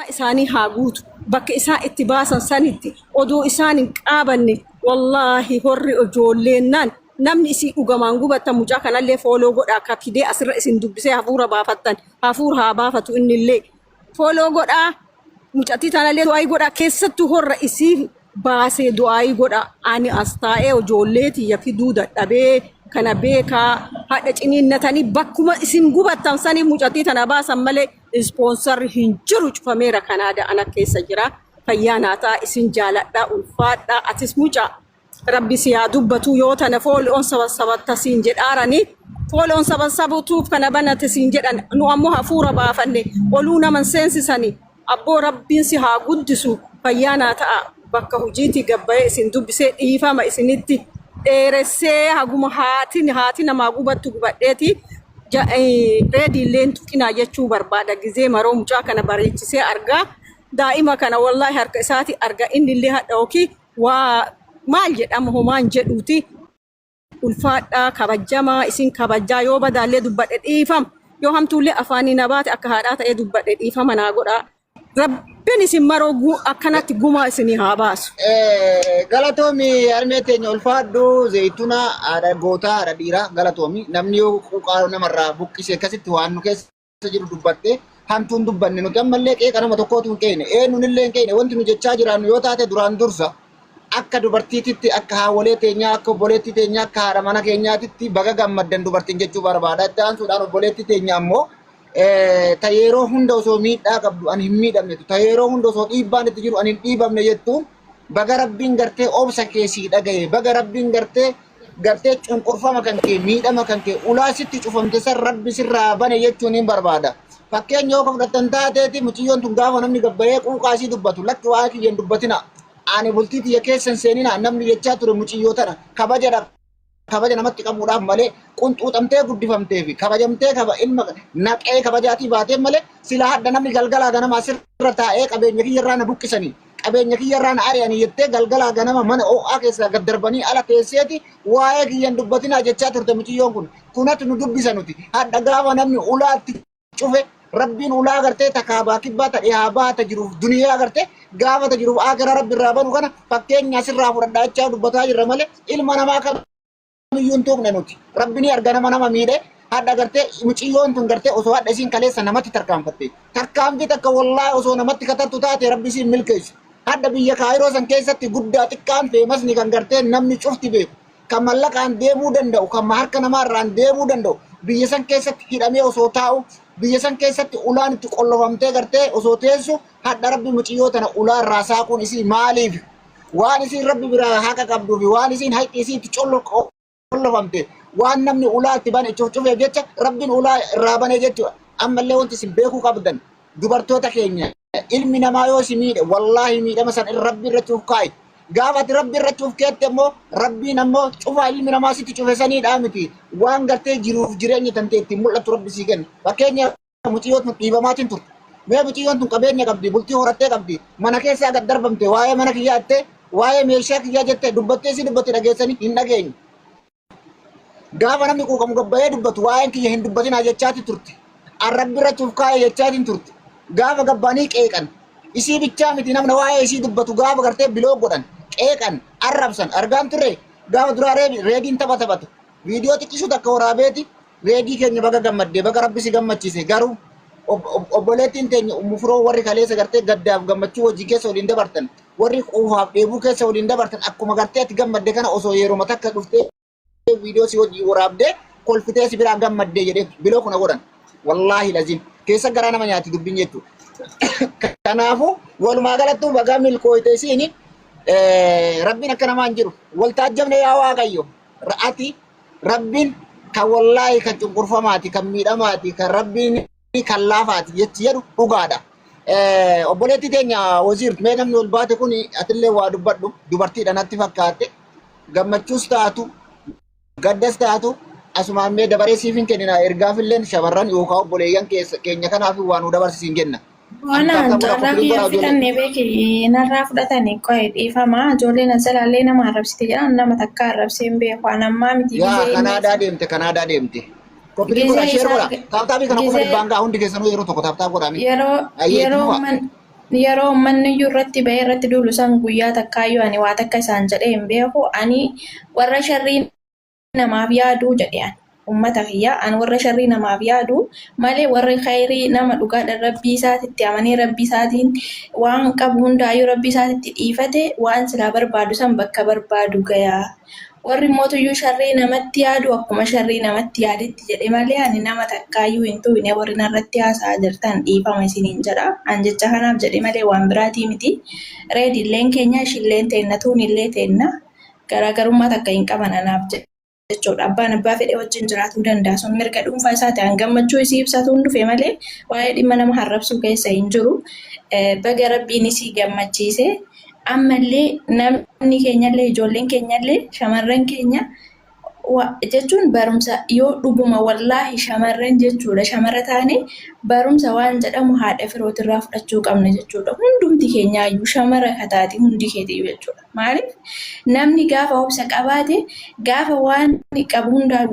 Isaanii haa guutu. Bakka isaan itti baasan sanitti odoo isaan hin qaabanne, wallaahi horri ijoolleennaan namni isii dhugamaan gubattan mucaa kanallee follow godhaa. Ka fidee asirra isin dubbisee hafuura baafattan, hafuura haa baafatu. Innillee follow godhaa, mucattii tanallee du'aayii godhaa, keessattuu horra isii baasee du'aayii godhaa. Ani as taa'ee ijoollee tiyya fiduu dadhabee kana beekaa. Hadha ciniinnatanii bakkuma isin gubattan saniif mucattii tana baasan malee sponsorri hin jiru, cufameera. Kanaada ana keessa jira. Fayyaa naa ta'a, isin jaaladhaa, ulfaadhaa. Atis mucaa, rabbi si haa dubbatu. Yoo tana fooli'oon sabasabatta siin jedhaarani, fooli'oon sabasabutuuf kana banate siin jedhan. Nu ammoo hafuura baafanne oluu naman seensisani. Abboo, rabbiin si haa guddisu. Fayyaa naa ta'a. Bakka hojiitii gabbayee isin dubbisee dhiifama isinitti dheeressee. Haguma haati namaa gubattu gubadheeti. Reediillee hin tuqinaa jechuu barbaada. Gizee maroo mucaa kana bareechisee argaa daa'ima kana, wallaahi harka isaati arga. Inni illee hadha yookiin waa maal jedhama homaan jedhuuti. Ulfaadhaa, kabajamaa, isin kabajaa. Yoo badaallee dubbadhe dhiifama, yoo hamtuullee afaanii na baate akka haadhaa ta'ee dubbadhe dhiifama naa godhaa. Rabbiin isin maroo akkanatti gumaa isinii haa baasu. Galatoomi harmee teenya, ulfaadhu. Zayituna haadha gootaa, haadha dhiiraa, galatoomi. Namni yoo quuqaa namarraa buqqise akkasitti waan nu keessa jiru dubbatte, hamtuun dubbanne. Nuti ammallee qeeqa nama tokkootu hin qeene, eenyuun illee hin qeene. Wanti nu jechaa jiraannu yoo taate, duraan dursa akka dubartiititti, akka haawwolee teenyaa, akka obboleettii teenyaa, akka haadha mana keenyaatitti baga gammaddan dubartiin jechuu barbaada. Itti aansuudhaan obboleettii teenya ammoo ta yeroo hunda osoo miidhaa qabdu ani hin miidhamnetu, ta yeroo hunda osoo dhiibbaan itti jiru ani hin dhiibamne jettuun, baga rabbiin gartee obsa kee sii dhagaye, baga rabbiin gartee cunqurfama kan kee, miidhama kan kee, ulaa sitti cufamte san rabbi sirraa bane jechuun hin barbaada. Fakkeenya yoo fudhattan taateeti, mucayyoon tun gaafa namni gabbayee quuqaa isii dubbatu, "Lakki, waa'ee kiyya hin dubbatina, ani bultii tiyya keessa hin seenina" namni jechaa ture mucayyoo tana. Kabajadha, kabaja namatti qabuudhaaf malee, qunxuuxamtee guddifamtee fi kabajamtee kaba ilma naqee kabajaatii baatee malee, sila hadda namni galgalaa ganama asirra taa'ee "Qabeenya kiyya irraa na buqqisanii, qabeenya kiyya irraa na ari'anii" jettee galgalaa ganama mana ho'aa keessaa gad darbanii ala teesseeti "Waa'ee kiyya hin dubbatinaa" jechaa turte mucayyoon kun. Kunatu nu dubbisa nuti. Hadda gaafa namni ulaatti cufe, rabbiin ulaa gartee ta kaabaa kibbaa, ta dhihaa baha, ta jiruuf duniyaa gartee gaafa ta jiruuf aakiraa rabbi irraa banu kana fakkeenya asirraa fudhadhaa jechaa dubbataa jirra malee ilma namaa kamiyyuu hin tuqne nuti. Rabbi ni arga nama nama miidhe. Hadha gartee mucayyoon tun gartee osoo hadha isiin kaleessa namatti tarkaanfatte, tarkaanfii takka wallaahi osoo namatti katartu taate, rabbi isiin milkeessu. Hadha biyya Kaayiroo san keessatti guddaa xiqqaan feemasni kan gartee namni cufti beeku, kan mallaqaan deemuu danda'u, kan harka namaarraan deemuu danda'u, biyya san keessatti hidhamee osoo taa'u, biyya san keessatti ulaan itti qollofamtee gartee osoo teessu, hadha rabbi mucayyoo tana ulaa irraa saaquun isii maaliif? Waan isiin rabbi biraa haqa qabduu fi waan isiin haqi isii itti qollofamte, waan namni ulaa itti bane cufcufeef jecha rabbiin ulaa irraa bane jechuudha. Ammallee wanti isin beekuu qabdan, dubartoota keenya, ilmi namaa yoo si miidhe, wallaahi miidhama san rabbi irratti uf kaa'i. Gaafa ati rabbi irratti uf keette immoo, rabbiin ammoo cufaa ilmi namaa sitti cufe saniidhaa miti. Waan gartee jiruuf jireenya tantee ittiin mul'attu rabbi sii kenna. Fakkeenya mucayyoon tun dhiibamaatiin turte. Mee mucayyoon tun qabeenya qabdi, bultii horattee qabdi, mana keessaa gad darbamte, waa'ee mana kiyyaa jettee, waa'ee meeshaa kiyyaa jettee dubbattee si dubbatte dhageessanii hin dhageenye. Gaafa namni quuqamu gabbayee dubbatu, "Waa'een kiyya hin dubbatinaa" jechaati turte. Arrabbi irratti uf kaa'e jechaatiin turte. Gaafa gabbanii qeeqan. Isii bichaa miti, namni waa'ee isii dubbatu gaafa gartee biloo godhan, qeeqan, arrabsan argaan turre. Gaafa duraa reediin tapha taphatu. Viidiyoo xiqqishuu takka waraabeeti, "Reedii keenya, baga gammaddee, baga rabbi si gammachiise." Garuu obboleettiin teenya Ummu Firoo, warri kaleessa gartee gaddaaf gammachuu wajjin keessa waliin dabartan, warri quufaaf dheebuu keessa waliin dabartan, akkuma gartee ati gammadde kana osoo yeroo takka dhuftee viidiyoo si wajjin waraabdee kolfitee si biraa gammaddee jedhee biloo kuna godhan. Wallaahi lazim keessa garaa nama nyaati dubbiin jechuudha. Kanaafuu walumaa galattuu bagaa milkooyte isiini. Rabbiin akka namaa hin jiru. Waltaajjabne yaa Waaqayyo. Ati rabbiin kan wallaahi kan cunqurfamaati, kan miidhamaati, kan rabbiin kan laafaati jechi jedhu dhugaadha. Obboleettii teenya Waziir, mee namni ol baate kun atillee waa dubbadhu, dubartiidha natti fakkaate, gammachuus taatu gaddas taatu asumaan mee dabaree siif hin kennina, ergaafilleen shamarran yookaan obboleeyyan keenya kanaaf waa nu dabarsisiin jenna. Waan carraa kiyya fixanne beeki, narraa fudhatani qo'e, dhiifama. Ijoolleen as jalaallee nama arrabsite jedhan, nama takka arrabsee hin beeku. An ammaa miti. Yaa Kanaadaa deemte, Kanaadaa deemte. Copy link godha, share godha. Tap tapii kana 100,000 gaa hundi keessanuu yeroo tokko tap tap godhaa. Yeroo Ayyee, yeroo itti fufa. man Yeroo uummanni iyyuu irratti bahee irratti duulu san guyyaa takkaayyuu ani waa takka isaan jedhee hin beeku. Ani warra sharrii namaaf yaaduu jedhe ani. Uummata kiyya ani warra sharrii namaaf yaadu malee warri khayrii nama dhugaadhaan rabbii isaatitti amanee rabbii isaatiin waan qabu hundaayyuu rabbii isaatitti dhiifate waan silaa barbaadu san bakka barbaadu gayaa. Warri mootuyyuu sharrii namatti yaadu akkuma sharrii namatti yaadetti jedhe malee ani nama takkaayyuu hin tuqne warri narratti haasa'aa jirtan dhiifama isiniin jedha. An jecha kanaaf jedhe malee waan biraatii miti. Reedilleen keenya ishilleen teenna tuunillee teenna garaagarummaa takka hin qaban anaaf jechuudha. Abbaan abbaa fedhe wajjin jiraatuu danda'a. Sun mirga dhuunfaa isaati. An gammachuu isii ibsatuun dhufe malee waa'ee dhimma nama harrabsuu keessa hin jiru. Baga rabbiin isii gammachiise. Ammallee namni keenyallee ijoolleen keenyallee shamarran keenya jechuun barumsa yoo dhuguma wallaahi shamarran jechuudha shamara taane barumsa waan jedhamu haadha firootirraa fudhachuu qabna jechuudha. Hundumti keenyaayyuu shamara kataati hundi keetiyyuu jechuudha. Maaliif namni gaafa obsa qabaate gaafa waan qabu hundaa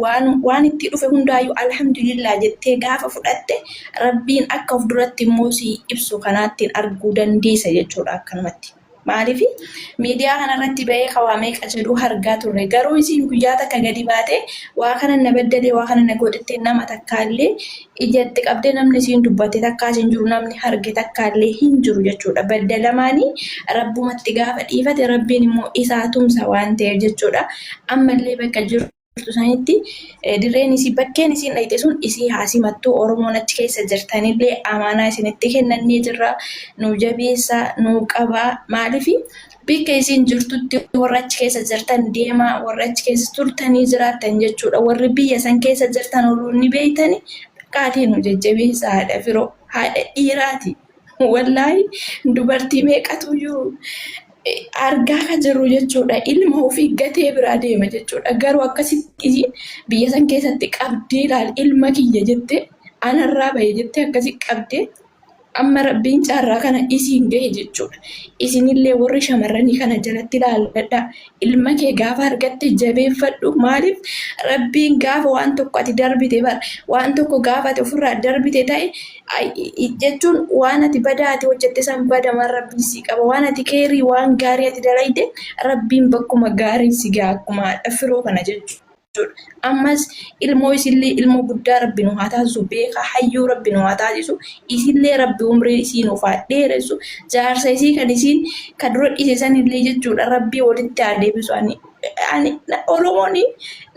waan itti dhufe hundaayyuu alhamdulillah jettee gaafa fudhatte rabbiin akka of duratti immoo si ibsu kanaattiin arguu dandeessa jechuudha akkanumatti. Maaliif miidiyaa kanarratti bahee kawaa meeqa jedhu argaa turre garuu isiin guyyaa takka gadi baate waa kana na baddalee waa kana na godhatte nama takkaallee ijatti qabdee namni isiin dubbatte takkaas hin jiru namni arge takkaallee hin jiru jechuudha. Baddalamaanii rabbumatti gaafa dhiifate rabbiin immoo isaa tumsa waan ta'eef jechuudha. Ammallee bakka jirtu sanitti dirreen isii bakkeen isiin dhayxe sun isii haa simattu Oromoon achi keessa jirtanillee amaanaa isinitti kennannee jirra nu jabeessaa nu qabaa maaliif bakka isiin jirtutti warra achi keessa jirtan deemaa warra achi keessa turtanii jiraattan jechuudha warri biyya san keessa jirtan warroonni beeytani dhaqaatii nu jajjabeessaa haadha firoo haadha dhiiraati. Wallaahi dubartii meeqatuyyuu argaa kan jirru jechuudha. Ilma ofii gatee biraa deema jechuudha. Garuu akkasitti isiin biyya san keessatti qabdee ilaali ilma kiyya jettee anarraa bahe jettee akkasi qabdee amma rabbiin carraa kana isiin gahe jechuudha. Isinillee warri shamarranii kana jalatti ilaalladhaa. Ilma kee gaafa argatte jabeeffadhu. Maaliif rabbiin gaafa waan tokko ati darbite bara waan tokko gaafa ati ofirraa darbite ta'e jechuun waan ati badaa ati hojjette san badamaan rabbiin si qaba. Waan ati keerii waan gaarii ati dalayde rabbiin bakkuma gaarii si gaha akkuma haadha firoo kana jechuudha. Ammas ilmoo isillee ilmoo guddaa rabbi nu haa taasisu beekaa hayyuu rabbi nu haa taasisu isillee rabbi umrii isii nuuf haa dheeressu jaarsa isii kan isiin ka dura dhiise sanillee jechuudha rabbii walitti haa deebisu ani ani Oromoon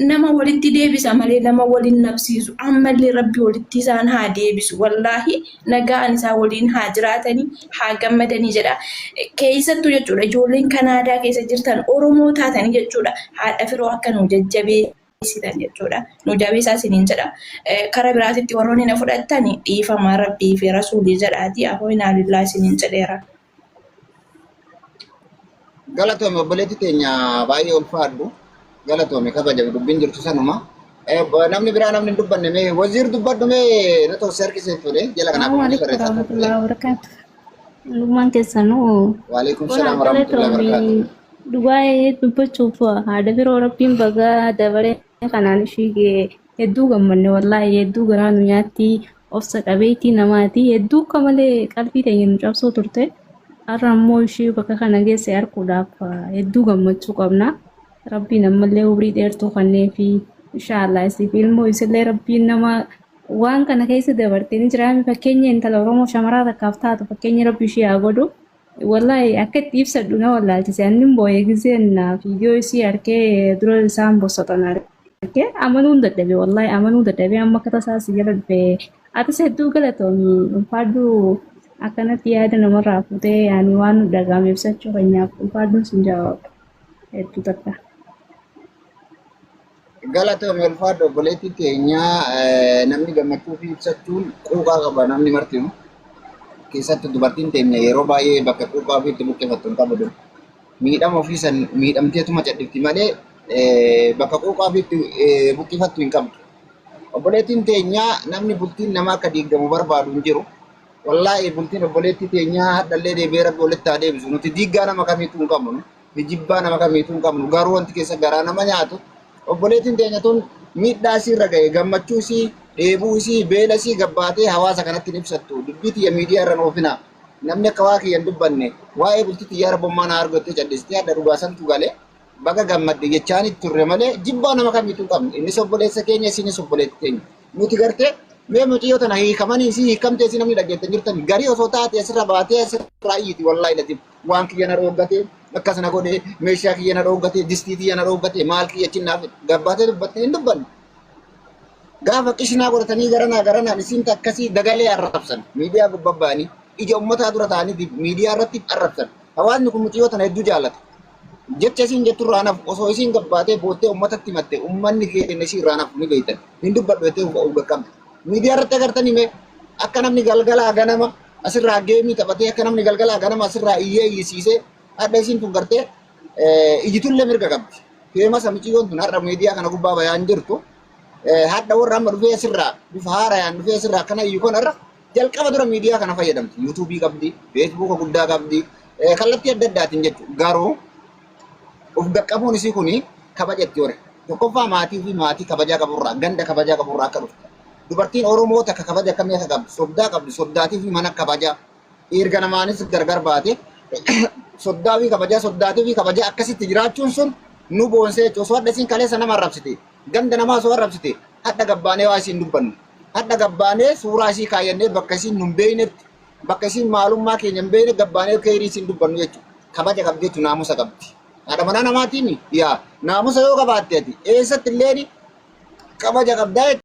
nama walitti deebisa malee nama waliin nabsiisu ammallee rabbi walitti isaan haa deebisu wallaahi nagaan isaa waliin haa jiraatanii haa gammadanii jedha. Keessattuu jechuudha ijoolleen Kanaadaa keessa jirtan Oromoo taatanii jechuudha haadha firoo akka nu jajjabeessitan jechuudha. Nu jabeessaa isiniin jedha. Karaa biraatitti warroonni na fudhattan dhiifama rabbii fi rasuulii jedhaati afoo inaalillaa isiniin jedheera. Galatoomi obboleetti teenya baay'ee ulfaadhu. Galatoomi kabajami dubbiin jirtu sanuma. Namni biraa namni hin dubbanne mee waziir dubbadhu mee na tolse harkisee ture jala kanaaf Assalamu namni alaikum barreessaa ture. warahmatullahi wabarakatuh. Lumaan keessanuu Waalaikum Wala salaam warahmatullahi wabarakatuh. galatoomi Dubaayee dubbachuuf haadha biroo rabbiin bagaa dabaree kanaan ishii ga'e hedduu gammanne wallaahi hedduu garaa nu nyaatti obsa qabeettii namaati hedduu akka malee qalbii teenya nu cabsoo turte har'a immoo ishii bakka kana geesse arguudhaaf hedduu gammachuu qabna rabbiin ammallee umrii dheertuu kannee fi inshaallah isiif ilmoo isillee rabbiin nama waan kana keessa dabarte ni jiraame fakkeenya intala Oromoo shamaraa takkaaf taatu fakkeenya rabbi ishii haa godhu. Wallahi akka itti ibsadhu na wallaalchise. Annin boo'e giseen viidiyoo isii arkee dura isaan bossotan arkee amanuun dadhabe wallahi amanuu dadhabe amma akka tasaa si jala dhufe. Atis hedduu galatoomi ulfaadhu akkanatti yaada namarraa fuutee yaani waan nu dhaga'ame ibsachuu keenyaaf ulfaadhuun sin jawaaba hedduu takka. Galatoomi ulfaadhu obboleetti teenya namni gammachuu fi ibsachuun quuqaa qaba namni martinu. Keessattuu dubartiin teenya yeroo baay'ee bakka quuqaa ofii itti buqqifattu hin qabdu. Miidhama ofii san miidhamteetuma cadhifti malee bakka quuqaa ofii itti buqqifattu hin qabdu. Obboleettiin teenya namni bultiin namaa akka diigamu barbaadu hin jiru. Wallaahi bultiin obboleettii teenyaa hadhallee deebi'ee rabbi walitti haa deebisu. Nuti diiggaa nama kamiituu hin qabnu. Hijibbaa nama kamiituu hin qabnu. Garuu wanti keessa garaa nama nyaatu obboleettiin teenya tun miidhaa isii irra ga'e gammachuu isii dheebuu isii beela isii gabbaatee hawaasa kanatti hin ibsattu. Dubbii tiyya miidiyaa irra hin oofina. Namni akka waa kiyya hin dubbanne waa'ee bultii tiyyaa rabbummaa na argattee cal'istee hadha dhugaa santu galee baga gammadde jechaan itti turre malee jibbaa nama kamiitu hin qabne. Innis obboleessa keenya isinis obboleetti teenya. Nuti gartee mee mucayyoo tana hiikamanii isii hiikamtee isii namni dhaggeettan jirtan garii osoo taate asirra baatee asirraa iyyiti wallaahi latif waan kiyya na dhooggate akkas na godhe meeshaa kiyya na dhooggate distii kiyya na dhooggate maal kiyya chinnaaf gabbaatee dubbattee hin dubbanne. Gaafa qishnaa godhatanii garanaa garanaan isiin akkasii dagalee arrabsan miidiyaa gubbaa ba'anii ija ummataa dura ta'anii miidiyaa irratti arrabsan. Hawaasni kun mucayyoo tana hedduu jaallata. Jecha isiin jettu irraa nafu osoo isiin gabbaatee boottee ummatatti himatte ummanni keenya isii irraa nafu ni beektan. Hin dubbadhu jettee of qaqqabdi. Miidiyaa irratti agartanii mee akka namni galgalaa ganama asirraa geemii taphatee akka namni galgalaa ganama asirraa iyyee iyyisiisee hadha isiin tun gartee ijitullee mirga qabdi. Feemasa miciyyoon tun har'a miidiyaa kana gubbaa bayaan jirtu. Hadha warra amma dhufee asirraa bifa haarayaan dhufee asirraa akkana iyyu kun har'a jalqaba dura miidiyaa kana fayyadamti. Yuutuubii qabdi, feesbuuka guddaa qabdi, kallattii adda addaatiin jechuudha. Garuu of qaqqabuun isii kuni kabaja itti hore. Tokkoffaa maatii fi maatii kabajaa qaburraa, ganda kabajaa qaburraa akka dhufte. Dubartiin Oromoo takka kabaja akkamii akka qabdu, soddaa qabdi, soddaatii fi mana kabajaa. Erga namaanis gargar baate soddaa fi kabajaa, soddaatii fi kabajaa akkasitti jiraachuun sun nu boonsee jechuudha. Osoo hadha isiin kaleessa nama arrabsite, ganda namaa osoo arrabsite, hadha gabbaanee waa isiin dubbannu. Hadha gabbaanee suuraa isii kaayyannee bakka isiin nun beeknetti, bakka isiin maalummaa keenya hin beekne gabbaanee keerii isiin dubbannu jechuudha. Kabaja qabdi jechuudha, naamusa qabdi. Haadha manaa namaatiin yaa naamusa yoo qabaatte ati eessatti illee kabaja qabdaa jechuudha.